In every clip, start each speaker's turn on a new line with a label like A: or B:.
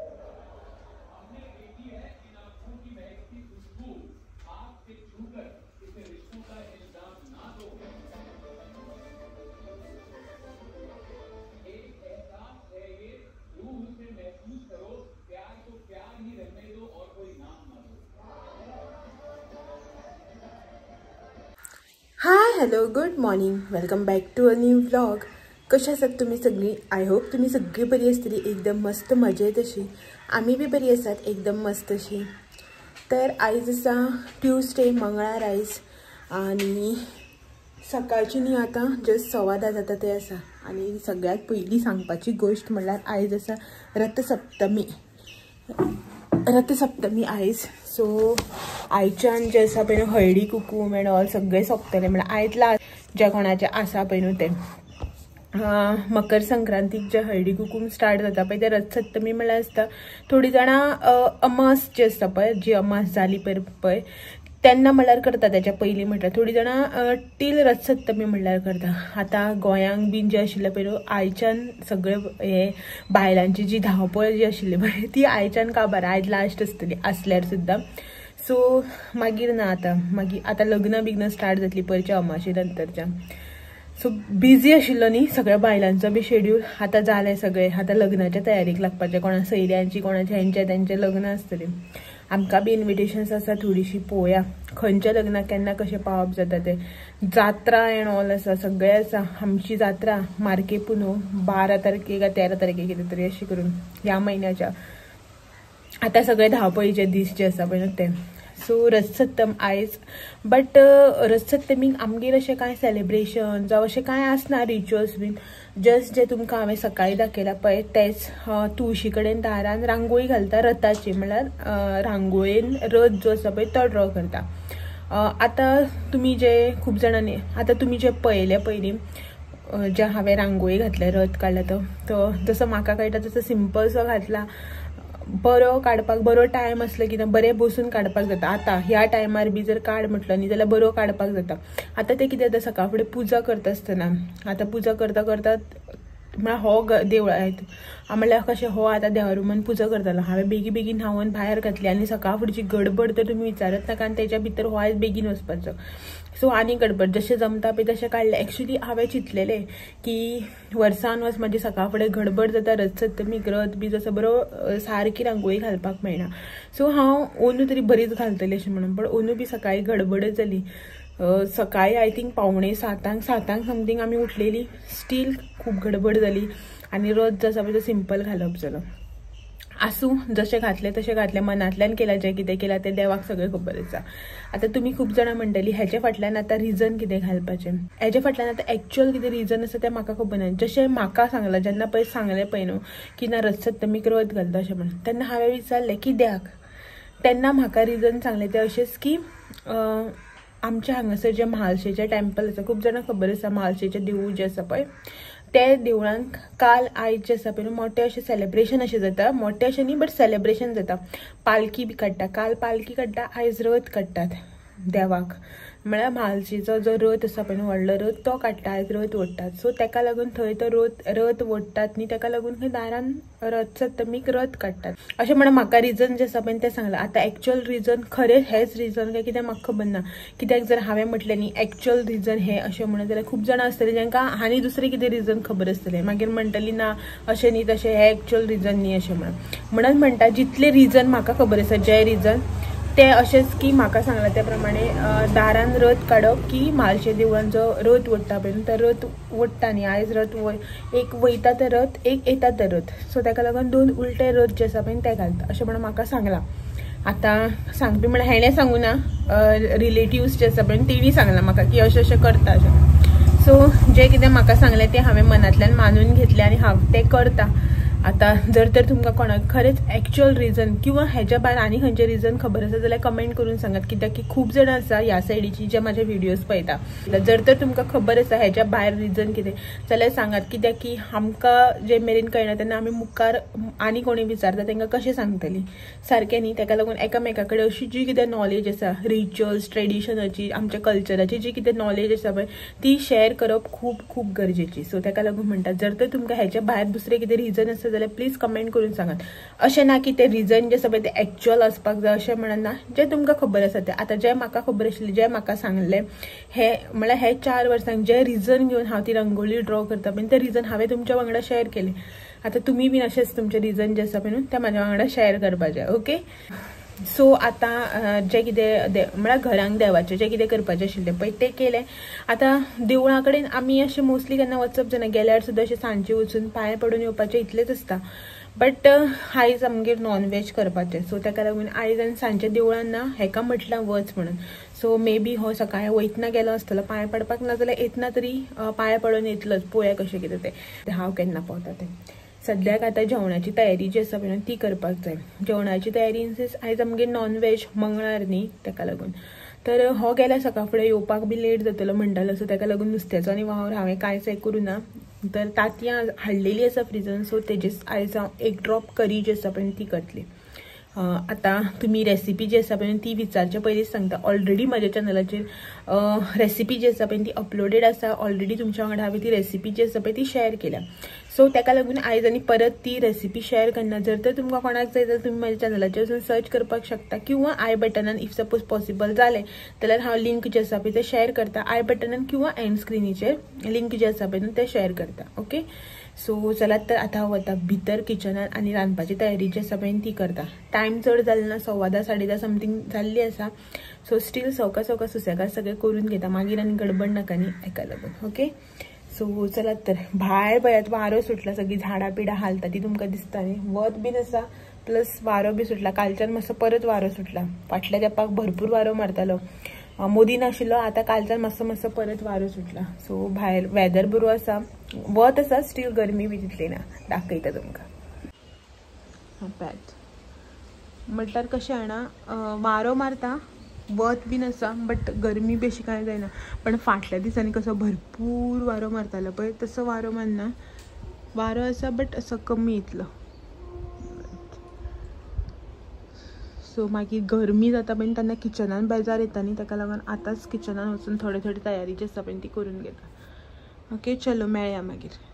A: हमने देखी है इन आंखों की महकती खुशबू, हाथ से छूकर इसे रिश्तों का इल्जाम ना दो। एक एहसास है ये, रूह से महसूस करो, प्यार को प्यार ही रहने दो और कोई नाम ना दो।
B: Hi hello good morning, welcome back to a new vlog. कशा आसात तुमी सगळीं? I hope तुमी सगळीं बरी आसतली, एकदम मस्त मजेत अशी। आमी बी बरी आसात, एकदम मस्त अशी। तर आयज आसा ट्युजडे, मंगळार आयज, आनी सकाळची न्ही आतां जस्ट 10:15 जाता ते आसा। आनी सगळ्यांत पयलीं सांगपाची गोश्ट म्हणल्यार आयज आसा रथसप्तमी। रथसप्तमी आयज। सो आयच्यान जें आसा पळय न्हू हळदी कुकूम एंड ऑल सगळें सोंपतलें, म्हणल्यार आयज लास्ट ज्या कोणाचें आसा पळय न्हू तें मकर संक्रांतीक जे हळदी कुकूम स्टार्ट जाता पळय ते रथसप्तमी म्हणल्यार आसता। थोडीं जाणां अमास जी आसता पळय, जी अमास जाली पळय तेन्ना म्हणल्यार करता, तेच्या पयलीं म्हटल्यार थोडीं जाणां टील रथसप्तमी म्हणल्यार करता। आतां गोंयांक बीन जें आशिल्लें पळय न्हू आयच्यान सगळे हे बायलांची जी धांवपळ जी आशिल्ली पळय ती आयच्यान काबार, आयज लास्ट आसतली आसल्यार सुद्दां। सो मागीर ना, आतां मागीर आतां लग्न बिग्न स्टार्ट जातली परच्या अमाशे नंतरच्या। सो बिजी आशिल्लो न्ही सगळ्या बायलांचो बी शेड्यूल आतां जालें सगळें, आतां लग्नाच्या तयारीक लागपाचें, कोणा सयऱ्यांची कोणाच्या हेंचें तेंचें लग्न आसतलें। आमकां बी इन्विटेशन्स आसा थोडीशी, पळोवया खंयच्या लग्नाक केन्ना कशें पावप जाता तें। जात्रा एंड ऑल आसा, सगळें आसा। आमची जात्रा मार्के पुनो 12 तारखेक काय 13 तारखेक कितें तरी अशें करून ह्या म्हयन्याच्या। आतां सगळे धांवपळीचे दीस जे आसा पळय न्हू ते। सो रथसप्तम आयज, बट रथसप्तमीक आमगेर अशें कांय सेलिब्रेशन जावं अशें कांय आसना रिच्युअल्स बीन। जस्ट जे तुमकां हांवें सकाळीं दाखयलां पळय तेंच, तुळशी कडेन दारान रांगोळी घालता रथाची, म्हणल्यार रांगोळेन रथ जो आसा पळय तो ड्रॉ करता। आतां तुमी जे खूब जाणांनी आतां तुमी जे पळयलें पयलीं जे हांवें रांगोळी घातल्या रथ काडला तो जसो म्हाका कळटा तसो सिंपलसो घातला। बरो काडपाक बरो टायम आसलो की ना बरें बसून काडपाक जाता। आतां ह्या टायमार बी जर काड म्हटलो न्ही जाल्यार बरो काडपाक जाता। आतां तें कितें जाता सकाळ फुडें पुजा करता आसतना, आतां पुजा करता करता म्हळ्यार हो देवळा म्हणल्यार कशें हो आतां देवा रुमान पुजा करतालो, हांवें बेगी बेगीन न्हांवन भायर घातली आनी सकाळ फुडची गडबड तर तुमी विचारत नाका, आनी तेच्या भितर हो आयज बेगीन वचपाचो। सो आनी गडबड जशें जमता पळय तशें काडलें। एक्चुली हांवें चिंतलेलें की वर्सान वर्स म्हाजी सकाळ फुडें गडबड जाता रथसप्तमीक, रथ बी जसो बरो सारकी रांगोळी घालपाक मेळना। सो हांव अंदू तरी बरीच घालतलें अशें म्हणून, पण अंदू बी सकाळीं गडबडच जाली। सकाळीं I think 6:45 7 something आमी उठलेली, स्टील खूब गडबड जाली आनी रथ जो आसा पळय तो सिंपल घालप जालो। आसूं, जशें घातलें तशें घातलें, मनांतल्यान केलां जें कितें केलां तें देवाक सगळें खबर आसा। आतां तुमी खूब जाणां म्हणटलीं हेच्या फाटल्यान आतां रिजन कितें घालपाचें, हेच्या फाटल्यान आतां एक्चुअल कितें रिजन आसा तें म्हाका खबर ना। जशें म्हाका सांगलां जेन्ना पळय सांगलें पळय न्हू की ना रथसप्तमीक रथ घालता अशें म्हणून, तेन्ना हांवें विचारलें कित्याक, तेन्ना म्हाका रिजन सांगलें तें अशेंच की आमच्या हांगासर जें म्हालशेचें टेम्पल आसा, खूब जाणां खबर आसा म्हालशेचें देवूळ जें आसा पळय ते देवळांक काल आयज जें आसा पळय मोटें अशें सेलेब्रेशन अशें जाता, मोटें अशें न्ही बट सेलेब्रेशन जाता। पालखी बी काडटा, काल पालखी काडटा, आयज रथ काडटात देवाक, म्हळ्यार म्हालशेचो जो रथ आसा पळय न्हू व्हडलो रथ तो काडटा, आयज रथ ओडटात। सो तेका लागून थंय तो रथ ओडटात न्ही, तेका लागून थंय दारान रथसप्तमीक रथ काडटात अशें म्हणून म्हाका रिजन जें आसा पळय तें सांगलां। आतां एक्चुअल रिजन खरें हेंच रिजन काय कितें म्हाका खबर ना, कित्याक जर हांवें म्हटलें न्ही एक्चुअल रिजन हें अशें म्हणून जाल्यार खूब जाणां आसतलीं जांकां आनी दुसरें कितें रिजन खबर आसतलें, मागीर म्हणटलीं ना अशें न्ही तशें हें एक्चुअल रिजन न्ही अशें म्हणून। म्हणून म्हणटा जितलें रिजन म्हाका खबर आसा जें रिजन तें अशेंच की म्हाका सांगलां त्या प्रमाणे दारान रथ काडप की म्हालशे देवळान जो रथ ओडटा पळय तो रथ ओडटा न्ही, आयज रथ एक वयता ते रथ एक येता ते रथ, सो तेका लागून दोन उलटे रथ जे आसा पळय ते घालता अशें म्हणून म्हाका सांगलां। आतां सांगपी म्हणल्यार हेणें सांगूं ना, रिलेटिव्स जे आसा पळय तेणी सांगलां म्हाका की अशें अशें करता अशें। सो जें कितें म्हाका सांगलें तें हांवें मनांतल्यान मानून घेतलें आनी हांव तें करता। आतां जर तर तुमकां कोणाक खरेंच एक्चुअल रिजन किंवा हेच्या भायर आनी खंयचें रिजन खबर आसा जाल्यार कमेंट करून सांगात, कित्याक की खूब जाणां आसा ह्या सायडीची जे म्हाजे व्हिडियोज पळयता। जर तर तुमकां खबर आसा हेच्या भायर रिजन कितें जाल्यार सांगात, कित्याक की आमकां जे मेरेन कळना तेन्ना आमी मुखार आनी कोणी विचारता तांकां कशें सांगतली सारकें न्ही। ताका लागून एकामेका कडेन अशी जी कितें नॉलेज आसा रिच्युअल्स ट्रेडिशनाची आमच्या कल्चराची जी कितें नॉलेज आसा पळय ती शेअर करप खूब खूब गरजेची। सो ताका लागून म्हणटा जर तर तुमकां हेच्या भायर दुसरें कितें रिजन आसा जाल्यार प्लीज कमेंट करून सांगात. अशें ना की ते रिजन जे आसा पळय ते एक्चुअल आसपाक जाय अशें म्हणना, जें तुमकां खबर आसा तें. आतां जें म्हाका खबर आशिल्लें, जें म्हाका सांगलें, हे म्हळ्यार हे 4 वर्सांक जे रिजन घेवन हांव ती रंगोली ड्रॉ करता पळय ते रिजन हांवें तुमच्या वांगडा शेअर केलें. आतां तुमी बीन अशेंच तुमचें रिजन जें आसा पळय न्हू तें म्हाज्या वांगडा शेअर करपाचें. ओके, सो आतां जें कितें म्हळ्यार घरांक देवाचें जें कितें करपाचें आशिल्लें पळय तें केलें. आतां देवळा कडेन आमी अशें मोस्टली केन्ना वचप जायना, गेल्यार सुद्दां अशें सांजचें वचून पांय पडून येवपाचें इतलेंच आसता. बट आयज आमगेर नॉन वेज करपाचें, सो ताका लागून आयज आनी सांजच्या देवळान ना हेका म्हटलां वच म्हणून. सो मे बी हो सकाळीं वयतना गेलो आसतलो पांय पडपाक, नाजाल्यार येतना तरी पांय पडून येतलोच, पळोवया कशें कितें तें हांव केन्ना पावता तें. सद्याक आतां जेवणाची तयारी जी आसा पळय ती करपाक जाय. जेवणाची तयारी इन सेन्स आयज आमगेर नॉन वेज मंगळार न्ही, ताका लागून. तर हो गेल्या सकाळ फुडें येवपाक बी लेट जातलो म्हणटालो, सो ताका लागून नुस्त्याचो आनी वावर हांवें कांयच हें करूं ना. तर तांतयां हाडलेली आसा फ्रिजान, सो तेजेच आयज हांव एक ड्रॉप करी जी आसा पळय ती करतली. आतां तुमी रेसिपी जी आसा पळय ती विचारचे पयलींच सांगता, ऑलरेडी म्हज्या चॅनलाचेर रेसिपी जी आसा पळय ती अपलोडेड आसा, ऑलरेडी तुमच्या वांगडा हांवें ती रेसिपी जी आसा पळय ती शेअर केल्या. सो ताका लागून आयज आनी परत ती रेसिपी शेअर करना. जर तर तुमकां कोणाक जाय जाल्यार तुमी म्हज्या चॅनलाचेर वचून सर्च करपाक शकता, किंवा I बटनान if suppose possible जालें जाल्यार हांव लिंक जी आसा पळय ते शेअर करता, I बटनान किंवा एंड स्क्रिनीचेर लिंक जी आसा पळय ते शेअर करता. ओके, सो चलात तर आतां हांव वता भितर किचनान आनी रांदपाची तयारी जी आसा पळय ती करता. टायम चड जालो ना, 10:15 10:30 समथींग जाल्ली आसा. सो स्टील सवका सवका सुसेगाद सगळें करून घेता, मागीर आनी गडबड नाका न्ही हेका लागून. ओके, सो चलात तर भायर पळयात वारो सुटला, सगळीं झाडां पिडां हालता ती तुमकां दिसता न्ही, वत बीन आसा प्लस वारो बी सुटला. कालच्यान मातसो परत वारो सुटला, फाटल्या तेंपाक भरपूर वारो मारतालो, मोदी नाशिल्लो, आतां कालच्यान मातसो मातसो परत वारो सुटला. सो भायर वेदर बरो आसा, वत आसा, स्टील गरमी बी तितली ना. दाखयता तुमकां पळयात म्हटल्यार कशें जाणा, वारो मारता, वत बीन आसा, बट गरमी बी अशी कांय जायना. पण फाटल्या दिसांनी कसो भरपूर वारो मारतालो पळय तसो वारो मारना, वारो आसा बट असो कमी इतलो. सो मागीर गरमी जाता पळय तेन्ना किचनान बेजार येता न्ही, ताका लागून आतांच किचनान वचून थोडे थोडी तयारी जी आसा पळय ती करून घेता. ओके, चलो मेळया मागीर.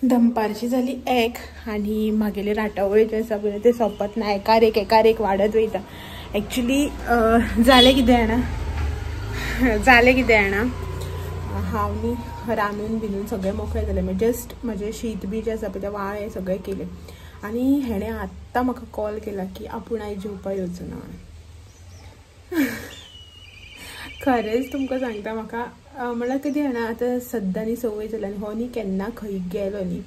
B: दनपारची जाली एक आनी म्हागेले राटावळ जे आसा पळय ते सोंपत ना, एकार एक एकार एक वाडत वयता. एक्चुली जालें कितें जाणा, जालें कितें जाणा, हांव न्ही रांदून बिनून सगळें मोकळें जालें, म्हणजे जस्ट म्हजें शीत बी जें आसा पळय तें वाळें सगळें केलें आनी हेणें आत्तां म्हाका कॉल केला की आपूण आयज जेवपाक येवचो ना. खरेंच तुमकां सांगता म्हाका म्हणल्यार कितें जाणा आतां सद्दां न्ही संवय जाल्या आनी हो न्ही केन्ना खंय गेलो न्ही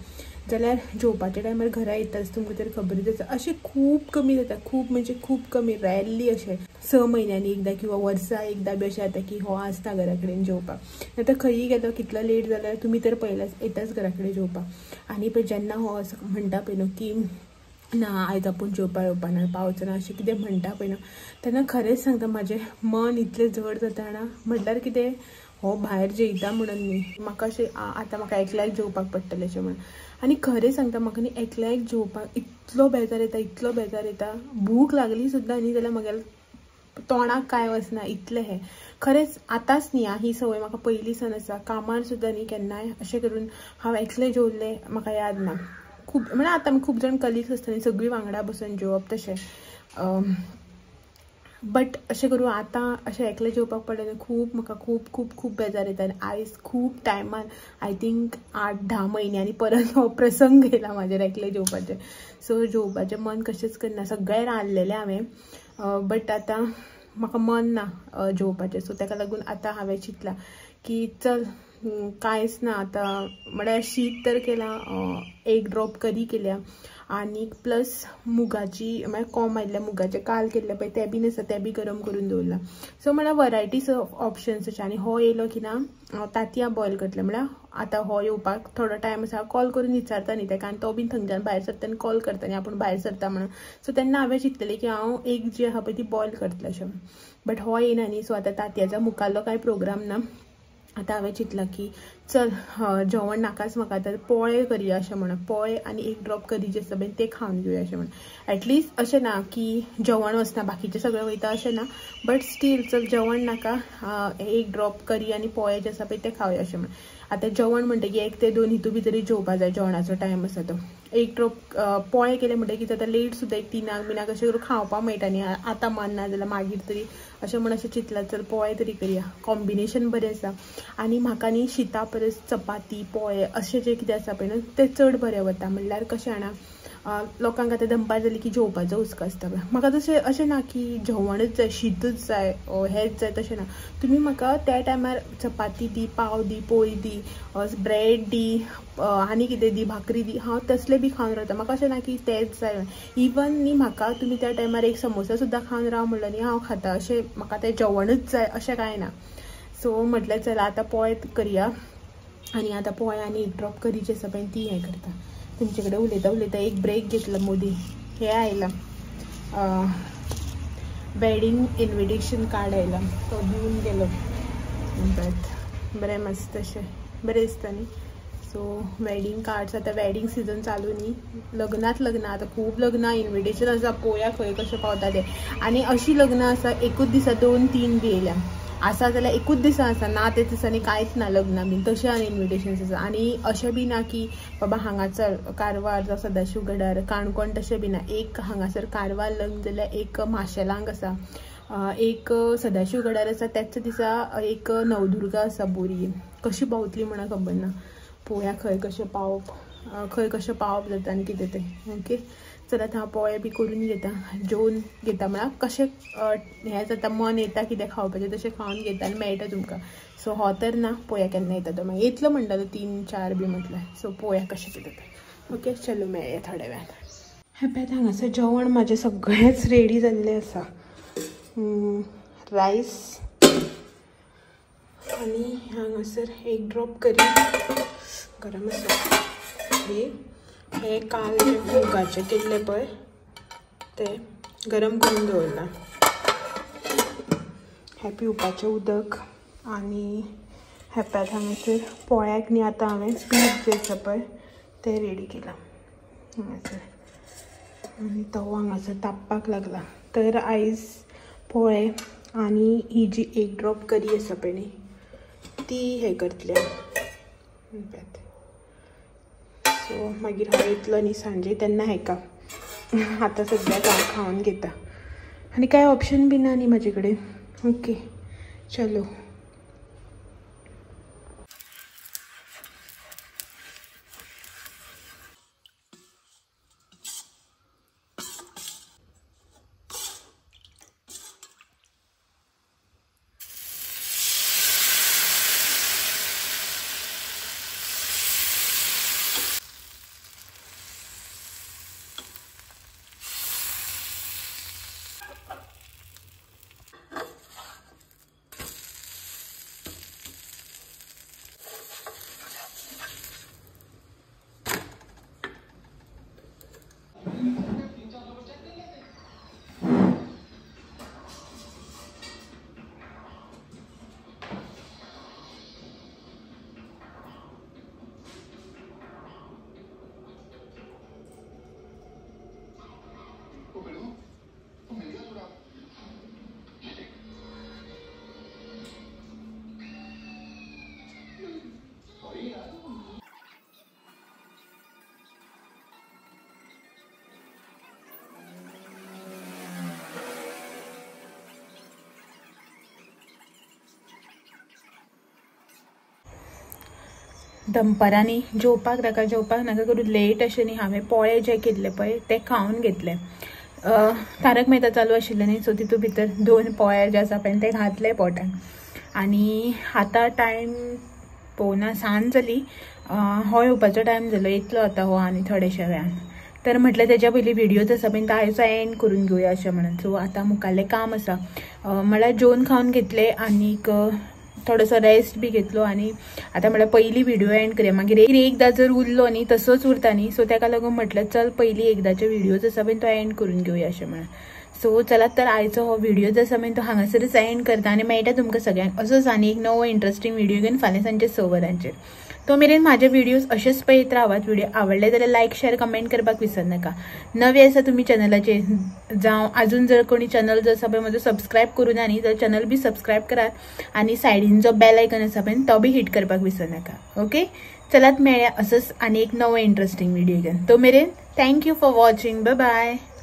B: जाल्यार जेवपाच्या टायमार घरा येताच, तुमकां तर खबरूच आसा. अशें खूब कमी जाता, खूब म्हणजे खूब कमी, रॅरली अशें 6 म्हयन्यांनी एकदां किंवा वर्सा एकदां बी अशें जाता की हो आसता घरा कडेन जेवपाक. नातर खंयी गेलो कितलो लेट जाल्यार तुमी तर पयल्याच येताच घरा कडेन जेवपाक. आनी पळय जेन्ना हो असो म्हणटा पळय न्हू की ना आयज आपूण जेवपाक येवपा ना, पावचो ना, अशें कितें म्हणटा पळय न्हू, तेन्ना खरेंच सांगता म्हाजें मन इतलें जड जाता ना, म्हटल्यार कितें हो भायर जेयता म्हणून न्ही म्हाका अशें आतां म्हाका एकल्याक जेवपाक पडटलें अशें म्हणून. आनी खरें सांगता म्हाका न्ही एकल्याक जेवपाक इतलो बेजार येता, इतलो बेजार येता, भूक लागली सुद्दां न्ही जाल्यार म्हगेल्या तोंडाक कांय वचना इतलें हें. खरेंच आतांच न्ही ही संवय म्हाका पयलीं सावन आसा. कामार सुद्दां न्ही केन्नाय अशें करून हांव एकलें जेवल्लें म्हाका याद ना. खूब म्हळ्यार आतां आमी खूब जाण कलिग्स आसता न्ही, सगळीं वांगडा बसून जेवप तशें, बट अशें करून आतां अशें एकलें जेवपाक पडलें न्ही खूब म्हाका खूब खूब खूब बेजार येता. आनी आयज खूब टायमान I think 8-10 म्हयन्यांनी परत हो प्रसंग येयला म्हाजेर एकलें जेवपाचें. सो जेवपाचें मन कशेंच करना, सगळें रांदलेलें हांवें बट आतां म्हाका मन ना जेवपाचें. सो ताका लागून आतां हांवें चिंतलां की चल कांयच ना आतां, म्हळ्यार शीत तर केलां, एक ड्रॉप करी केल्या आनी प्लस मुगाची म्हळ्यार कोम आयिल्ल्या मुगाचें काल केल्लें पळय तें बीन आसा, तें बी गरम करून दवरलां. सो म्हळ्यार वरायटीज ऑफ ऑप्शन्स अशें. आनी हो येयलो की ना तांतयां बॉयल करतलें, म्हळ्यार आतां हो येवपाक थोडो टायम आसा, कॉल करून विचारता न्ही ताका, आनी तो बीन थंयच्यान भायर सरता आनी कॉल करता न्ही आपूण भायर सरता म्हणून. सो तेन्ना हांवें चिंतलेलें की हांव एक जी आसा पळय ती बॉयल करतलें अशें, बट हो येयना न्ही. सो आतां तांतयाच्या मुखाल्लो कांय प्रोग्राम ना. आतां हांवें चिंतलां की चल जेवण नाकाच म्हाका, आतां पोळे करया अशें म्हणून, पोळे आनी एक ड्रॉप करी जे आसा पळय ते खावन घेवया अशें म्हणून. एटलिस्ट अशें ना की जेवण वचना बाकीचें सगळें वयता अशें ना, बट स्टील चल जेवण नाका, एक ड्रॉप करी आनी पोळे जे आसा पळय ते खावया अशें म्हणून. आतां जेवण म्हणटकीर 1 ते 2 हितू भितरूच जेवपा जाय, जेवणाचो टायम आसा तो. एक ड्रॉप पोळे केले म्हणटकीर आतां लेट सुद्दां एक 3 बिनाक अशें करून खावपाक मेळटा न्ही, आतां मन ना जाल्यार मागीर तरी अशें म्हण अशें चिंतलां चल पोळे तरी करया, कॉम्बिनेशन बरें आसा. आनी म्हाका न्ही शिता परस चपाती पोळे अशें जें कितें आसा पळय न्हू तें चड बरें वता. म्हणल्यार कशें जाणा लोकांक आतां दनपार जाली की जेवपाचो हुस्को आसता पळय, म्हाका तशें अशें ना की जेवणच जाय, शीतच जाय, हेंच जाय तशें ना. तुमी म्हाका त्या टायमार चपाती दी, पाव दी, पोळी दी, ब्रेड दी, आनी कितें दी, भाकरी दी, हांव तसलें बी खावन रावता. म्हाका अशें ना की तेंच जाय. इवन न्ही म्हाका तुमी त्या टायमार एक समोसा सुद्दां खावन राव म्हणलो न्ही हांव खाता, अशें म्हाका तें जेवणच जाय अशें कांय ना. सो म्हटलें चला आतां पोळे करया आनी आतां पोळे आनी एक ड्रॉप करी जी आसा पळय ती हें करता. तुमचे कडेन उलयता उलयता एक ब्रेक घेतला मोदी, हें आयलां वेडींग इन्विटेशन कार्ड आयलां, तो दिवन गेलो. बट बरें मस्त अशें बरें दिसता न्ही. सो वेडींग कार्ड्स आतां वेडींग सिजन चालू न्ही, लग्नात लग्नां आतां खूब लग्नां इन्विटेशन आसा, पळोवया खंय कशें पावता तें. आनी अशीं लग्नां आसा एकूच दिसा 2-3 बी येयल्या आसा जाल्यार एकूच दिसा आसा ना ते दिसांनी कांयच ना लग्नां बीन, तशें आनी इन्विटेशन्स आसा. आनी अशें बी ना की बाबा हांगासर कारवार जावं सदाशिवगडार काणकोण तशें बी ना, एक हांगासर कारवार लग्न जाल्यार एक माशेलांक आसा, एक सदाशिवगडार आसा, त्याच दिसा एक नवदुर्गा आसा बोरये. कशी पावतली म्हणून खबर ना, पळोवया खंय कशें पावप, खंय कशें पावप जाता आनी कितें तें. ओके चल आतां हांव पोळे बी करून घेता, जेवन घेता, म्हळ्यार कशें हें जाता मन येता कितें खावपाचें तशें खावन घेता आनी मेळटा तुमकां. सो हो तर ना, पळोवया केन्ना येता तो, मागीर येतलो म्हणटा तो 3-4 बी म्हटल्यार. सो पळोवया कशें कितें तें. ओके चलो मेळया थोड्या वेळान. हें पळयात हांगासर जेवण म्हाजें सगळेंच रेडी जाल्लें आसा, रायस आनी हांगासर एक ड्रॉप करी गरम आसा हे काल मुगाचें केल्लें पळय तें गरम करून दवरलां, हें पिवपाचें उदक. आनी हें पळयात हांगासर पोळ्याक न्ही आतां हांवें पीठ जें आसा पळय तें रेडी केलां हांगासर, आनी तवो हांगासर तापपाक लागला. तर आयज पोळे आनी ही जी एक ड्रॉप करी आसा पळय न्ही ती हें करतलें. सो मागीर हांव येतलो न्ही सांजे तेन्ना हेका आतां सद्याक हांव खावन घेता आनी कांय ऑप्शन बी ना न्ही म्हाजे कडेन. ओके चलो. दनपारांनी जेवपाक नाका जेवपाक नाका करून लेट अशें न्ही हांवें पोळे जे केल्ले पळय ते खावन घेतले. तारक मेहता चालू आशिल्लें न्ही, सो तितून भितर 2 पोळे जे आसा पळय ते घातले पोटान. आनी आतां टायम पळोवना सांज जाली, हो येवपाचो टायम जालो, येतलो आतां हो आनी थोडेशा वेळान. तर म्हटलें तेज्या पयलीं व्हिडियोज आसा पळय तो आयचो एंड करून घेवया अशें म्हणून. सो आतां मुखाल्लें काम आसा म्हळ्यार जेवन खावन घेतलें आनीक थोडोसो रेस्ट बी घेतलो. आनी आतां म्हळ्यार पयली व्हिडिओ एंड करया, मागीर एकदां जर उरलो न्ही तसोच उरता न्ही, सो तेका लागून म्हटलें चल पयली एकदांचे व्हिडियोज आसा पळय तो एंड करून घेवया अशें म्हणून. सो चलात तर आयचो हो व्हिडिओ आसा पळय तो हांगासरच एंड करता आनी मेळटा तुमकां सगळ्यांक असोच आनी एक नवो इंट्रस्टींग व्हिडिओ घेवन फाल्यां सांजचे 6 वरांचेर. तो मेरेन म्हाजे व्हिडियोज अशेच पळयत रावात. व्हिडिओ आवडले जाल्यार लायक शेअर कमेंट करपाक विसरनाका. नवे आसा तुमी चॅनलाचेर जावं अजून जर कोणी चॅनल जर आसा पळय म्हजो सबस्क्रायब करूं ना न्ही जाल्यार चॅनल बी सबस्क्रायब करात आनी सायडीन जो बेल आयकन आसा पळय तो बी हिट करपाक विसरनाका. ओके चलात मेळया असोच आनी एक नवो इंट्रस्टींग व्हिडिओ घेवन. तो मेरेन thank you for watching. Bye bye.